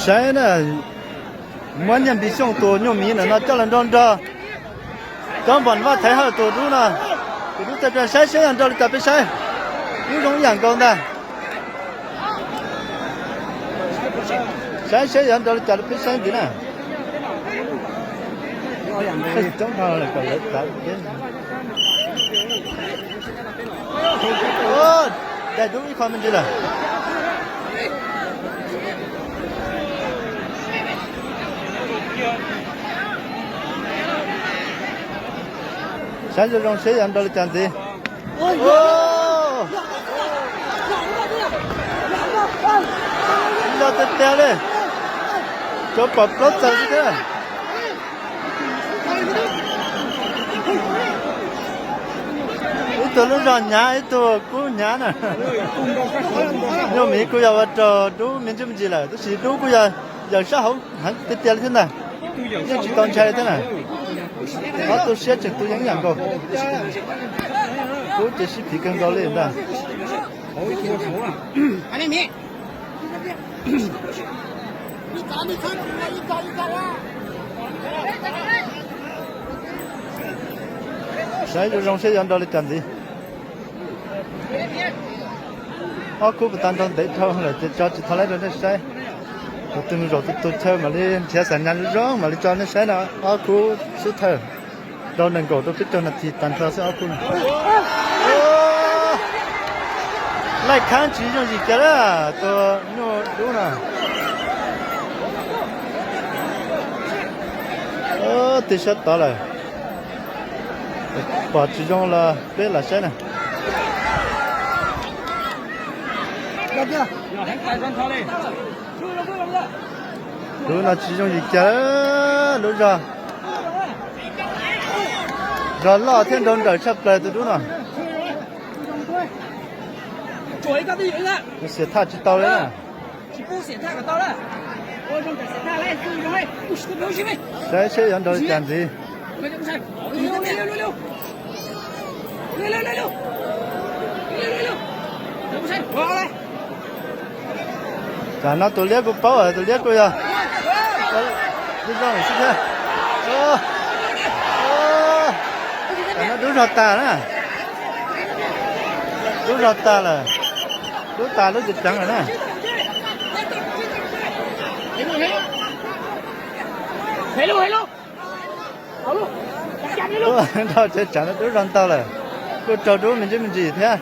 Saib na, muab Nyiaj Npis Xyooj tus nyuj miv ntawm no coj los nrog nrog cov npom Vaj Thaiv Hawj tus dub no. Tus dub tawm plaws saib seb yog nrog li cas peb saib. Dub zoo ib yam nkaus ntag. Saib seb yog nrog li cas peb saib ntxiv na. Coob dhau lawm kom lawv txav thiab. Daim dub ib qho me ntsis lawm. Saib zoo zoo seb yog nrog li cas ntxiv. Ib zog tiag tiag li. Cov pom plaub txaws xwb thiab. Ib tug lub zog hnyav ib tug kub hnyav na. Nyuj miv kuj yog ua rau dub me ntsis me ntsis lawm tab sis dub kuj yog yawm sab hauv heev tiag tiag li thiab ntag. Yeej tsis tau ntshai li thiab na. Ob tug siab tseem tu yeej ib yam nkaus. Kub ces sib phiv kawg nkaus li ntag. Saib zoo zoo seb yuav nrog li cas ntxiv. Ob khub puas tau nrog ntev dhau lawm ces tso tsis tau lawm rau nej saib. Tus twg mus zaum tus tus chaw mam li nrhiav xam nyas zoo zoo mam li tso nej saib no. Ob khub xub thawj rau nees nkaum rau peb caug nas this tag nrho xwb ob khub no. Laij khaab tsis yooj yim kiag lawm tus nyuj dub no. Tig sab tod lawm. Pom tsis zoo los peb lam saib na. Tus no tsis yooj yim kiag lub zog. Zog loj thiab nrau nrawm tshaj plaws tus dub no. Xiam thaj tsis tau li na. Saib seb yuav nrog li cas ntxiv. Tsam no tus liab kuj paub, tus liab kuj yog zoo xwb thiab. Tsam no dub zog tas na. Dub zog tas lawm. Dub tas lub cev ceev lawm na. Nrog tsev tsam no dub zog ntau lawm, kuj raug dub me ntsis me ntsis thiab.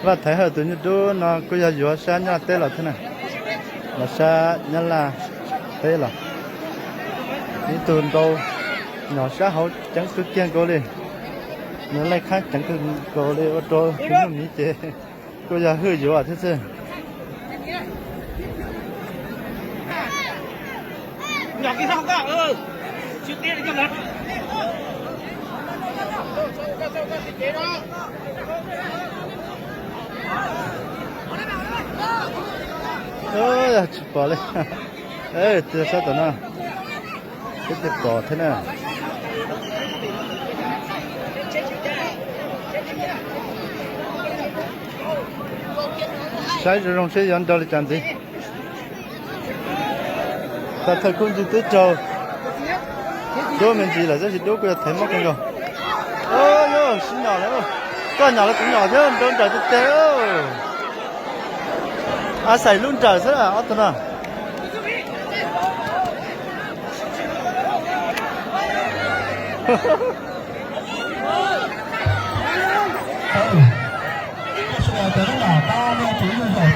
Vaj Thaiv Hawj tus nyuj dub no kuj yog yuav sab Nyab Laj teb los thiab na, los sab Nyab Laj teb los. Ib tug nrau nyom sab hauv ceev kawg kiag nkaus li, nws laij khaab ceev kawg nkaus li ua rau tus nyuj miv ces kuj yog hwj yuav thiab xwb. Tsis pom li, tig sab tom no, peb tig pom thiab na. Saib zoo zoo seb yuav nrog li cas ntxiv. Thawj thawj khub ncig twb raug dub me ntsis lawm tab sis dub kuj yog thaiv mob kawg nkaus. Yog sib nyom lawm, koj nyom los kuv nyom thiab, nrau nrawm tiag tiag. A xaim lub nrawm xwb ob tug no.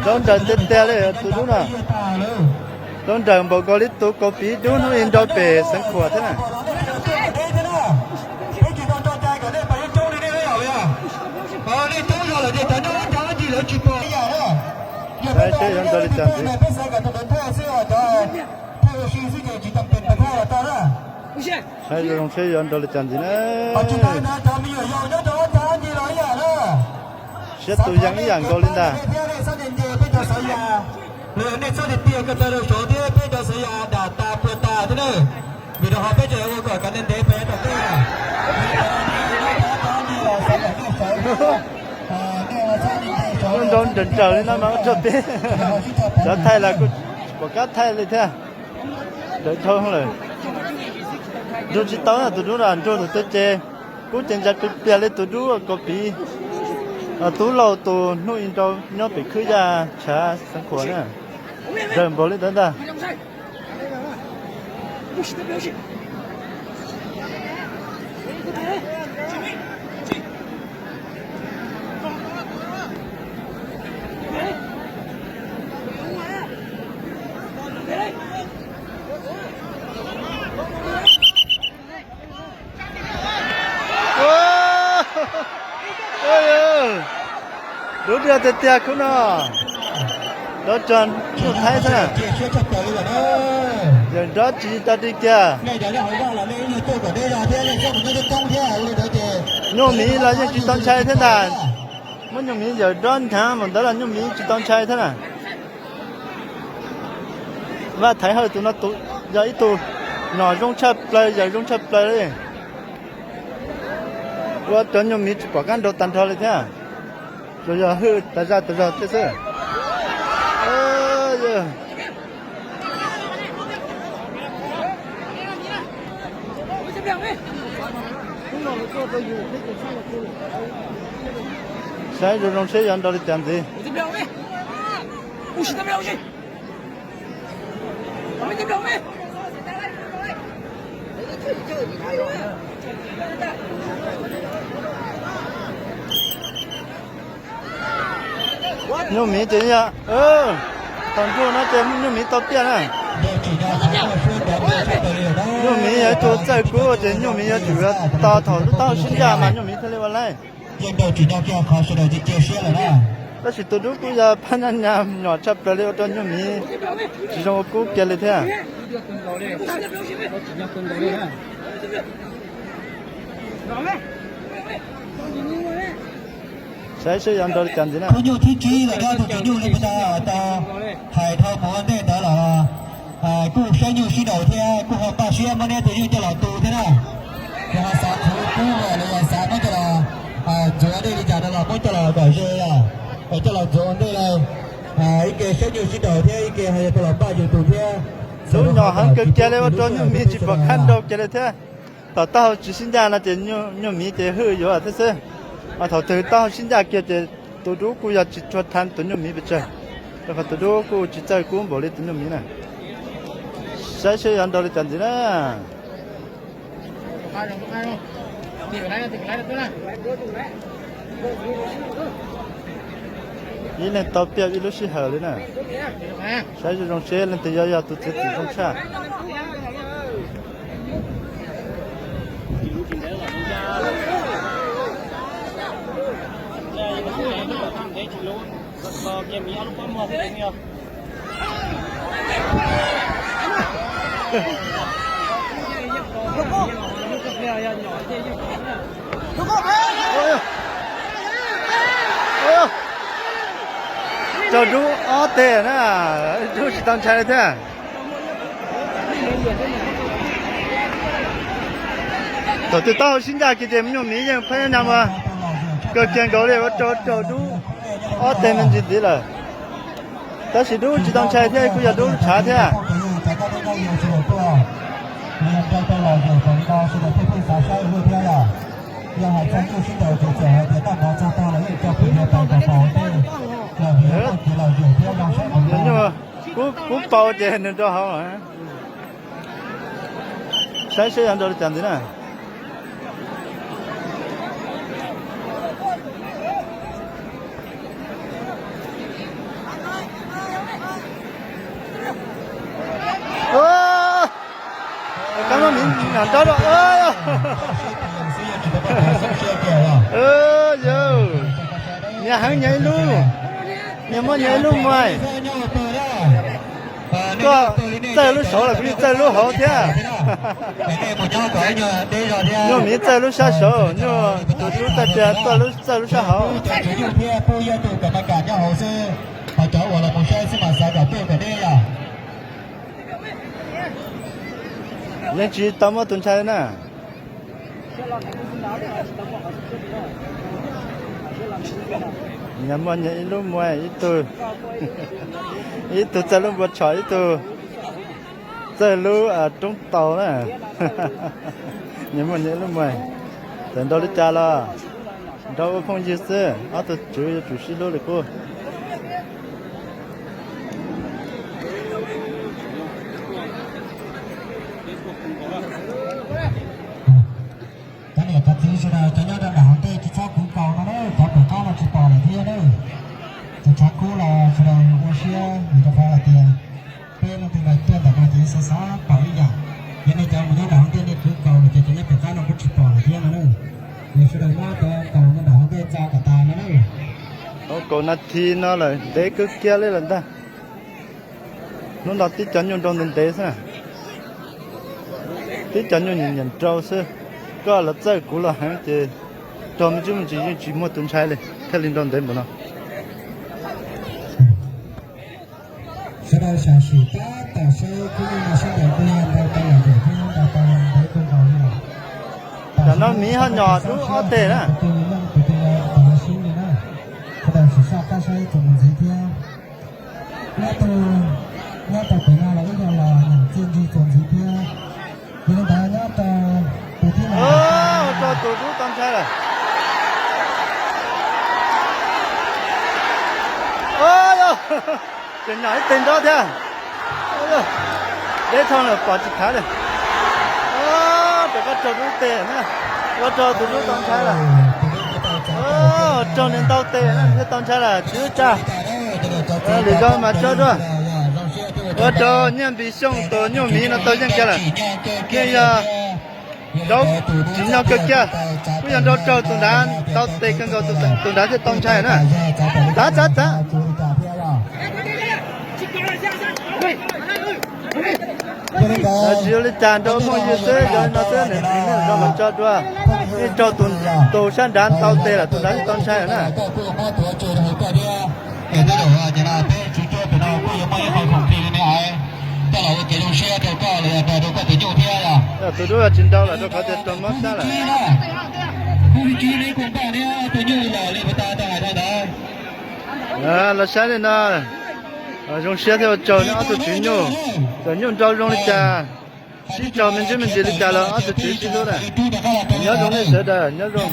Nrau nrawm tiag tiag li tus dub no. Nrau nrawm npaum nkaus li tus kaus piv dub hnub i nrau pem Xeev Khuam thiab na. Saib seb yuav nrau li cas ntxiv. Saib zoo zoo seb yuav nrau li cas ntxiv na. Siab tus yees ib yam nkaus li ntag. Los nej txhob tiag tiag ko taw rau saud thiab, peb cov xav yog dam tas puas tas thiab na. Vim rau qhov peb tseem ua kom kav ntev ntev pes rau tej. Ua nrau nrawm nrawm li no mas ua rau peb cov thaij los kuj tsis pom qab thaij li thiab. Nrawm dhau lawm. Nrug tsis tau na, tus dub no nrug tus twg ces kub ces ntsa pliag pliag li tus dub kaus piv. Tub Lauj tus hnub i nrau nyob pem khwb yaj tshav Xeev Khuam na. Nrawm npaum li ntawd ntag. Dub tiag tiag tiag khub no. Nrov tsuag nyuj thaib xwb na. Yawm nrov tsis tau ri kiag. Nyuj miv los yeej tsis tau ntshai thiab ntag. Muab nyuj miv yawm nrov nrhav npaum ntawd los nyuj miv tsis tau ntshai thiab na. Vaj Thaiv Hawj tus no tus yog ib tug nom zoo tshaj plaws, yawm zoo tshaj plaws li. Ua cov nyuj miv tsis pom qab nrau tag nrho li thiab. Tsuas yog hwj tas zaj tas zog thiab xwb. Saib zoo zoo seb yuav nrau li cas ntxiv. Nyuj miv ces yog thaum nrug no ces nyuj miv tau piaj na. Nyuj miv yog ib tug txawj kub ces nyuj miv yuav tsum tos thaum lub taub hau sib ncaj mas nyuj miv thiaj li ua laib. Tab sis tus dub kuj yog phab nyaj nyas nyom tshaj plaws li ua rau nyuj miv tsis zoo ua kub kiag li thiab. Saib seb yuav nrau li cas ntxiv na. Khub nyuj thib tsib los nyob tus tsis nyuj li puas tau tau hais dhau mus ua ntej ntawd los kuj saib nyuj sib nraus thiab kuj ho npaj siab muab neb tus nyuj coj los tu thiab na. Ces ho xav qhwv kub los yog xav muab coj los ntxuav dej li cas no los muab coj los kom ze os, coj los ntxuav ua ntej lawm. Ib ke saib nyuj sib nraus thiab ib ke ho yog coj los npaj yus tus thiab. Lub nyom heev kawg kiag li ua rau nyuj miv tsis pom qab nrau kiag li thiab. Thaum taub hau tsis sib ncaj no ces nyuj miv ces hwj yuav thiab xwb. Ho thaum twg taub hau sib ncaj kiag ces tus dub kuj yog tsis tshua thav tus nyuj miv pes tsawg, rau qhov tus dub kuj tsis txawj kub npaum li tus nyuj miv na. Saib seb yuav nrau li cas ntxiv na. Ib leeg tau piaj ib lub sij hawm li na. Saib zoo zoo seb leej twg yuav yog tus txiav txim zoo tshaj. Raug dub ob teg na, dub tsis tau ntshai li thiab. Thaum twg taub hau sib ncaj kiag ces nyuj miv yeej phab nyaj mas kawg kiag nkaus li ua rau raug dub ob teg me ntsis ntxiv lawm. Tab sis dub tsis tau ntshai thiab kuj yog dub tshav thiab. Nyuj kub paus ces nws rau hauv. Saib seb yuav nrau li cas ntxiv na. Kab mob miv nram nrab lawm. Yawg, nyias heev nyias ib lub, nyias muaj nyias ib lub mas. Koj txawj lub saud los kuv yeej txawj lub hauv thiab. Nyuj miv txawj lub sab saud, nyuj tus dub txawj tias txawj lub sab hauv. Yeej tsis tau muaj tus ntshai na. Nyias muaj nyias ib lub muag, ib tug, ib tug txawj lub npua tshos, ib tug txawj lub roob taus na. Nyias muaj nyias ib lub muag. Txawm nrau li cas los nrau ua phooj ywg xwb, ob tug tswv yuav tsum sib hlub li qub. Cov niam cov txiv sawv daws, cov nyob rau nram hav ntej tsis txhob kwv kaus no na, cov pem qab no tsis pom lawm thiab na. Cov tshav kub los sawv daws ua siab vim rau qhov hais tias peb leej twg los tuaj ntawm no ces xav xav pom ib yam. Yog nej cov mus nyob nram hav ntej nej kwv kaus lawm ces cov nyob pem qab no kuj tsis pom lawm thiab no na. Yog sawv daws muab cov kaus nyob nram hav ntej tso kom tas no na. Kaus nas this no lawm ntev kawg kiag li lawm ntag. Hnub no tib co nyuj nrau ntev ntev xwb na. Tib co nyuj nyiam nyiam nrau xwb. Koj los txawj kuv los heev ces raug me ntsis me ntsis yeej tsis muaj tus ntshai li, thiaj li nrau ntev npaum no. Sawv daws sam sim tab tom saib kub nyuj no sab nraud kuj yog nrau tau lom zem thiab nrau tau ntev kawg nkaus li lawm. Tam sim no miv ho nyom dub ob teg na. Tus twg yuav yooj tus twg yuav tau sib li na. Sawv daws sim soj qab saib txuas mus ntxiv thiab. Nyob tau, nyob tau pem no los ib yam los nyeem txiaj ntsig txuas ntxiv thiab. Yog li ntawd nyob tau tus thib no, ua rau tus dub tau ntshai lawm. Tseem nyom ib teg nrab thiab. Deb dhau lawm pom tsis khav li. Rov qab raug dub teg na. Ua rau tus dub tau ntshai lawm. Raug nws ntau teg na thiaj tau ntshai lawm tsis ua cas. Lwm zaus mas tso dua. Ua rau Nyiaj Npis Xyooj tus nyuj miv no tau yeej kiag lawm. Yeej yog zaub tsim nyog kawg kiag. Kuj yog nrau raug tus nrad ntau teg kawg nkaus tus nrad thiaj tau ntshai na. Txav txav txav. Tsis ua li cas, nrau phooj ywg xwb, zoo li no xwb, niam txiv nej zov mas tso dua. Yeej raug tus sab nrad ntau teg lawm tus nrad thiaj tau ntshai lawm na. Tus dub tsis nrau lawm rau qhov tias raug mob sab lawm. Los saib li no, zoo siab thiab ua tsaug nej ob tug tswv nyuj. Txawm nyuj nrau zoo li cas, sib raug me ntsis me ntsis li cas los ob tug tswv sib hlub na. Nyob zoo nej sawv daws, nyob zoo.